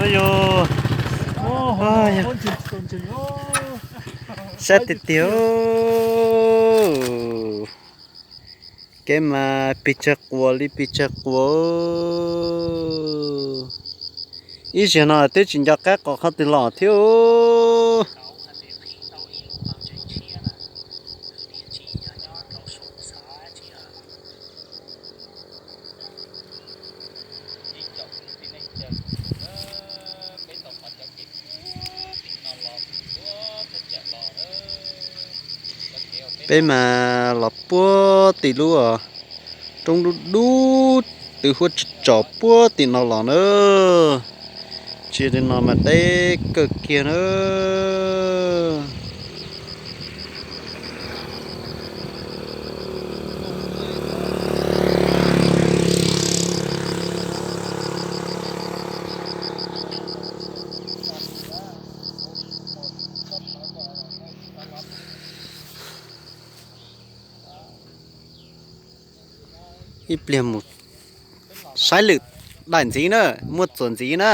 Yog, sab tiag tiag. Kev mas pes tsawg quas li pes tsawg quas. Ib zaug no twb tsis nco qab qhov twg los thiab. Peb mas los puag tim lub roob dub dub, twb huab tsis tsom puag tim no los na. Tsis li no mas deb kawg kiag na. Ib pliag mus saib lwm daim ntxiv na, muaj txuas ntxiv na.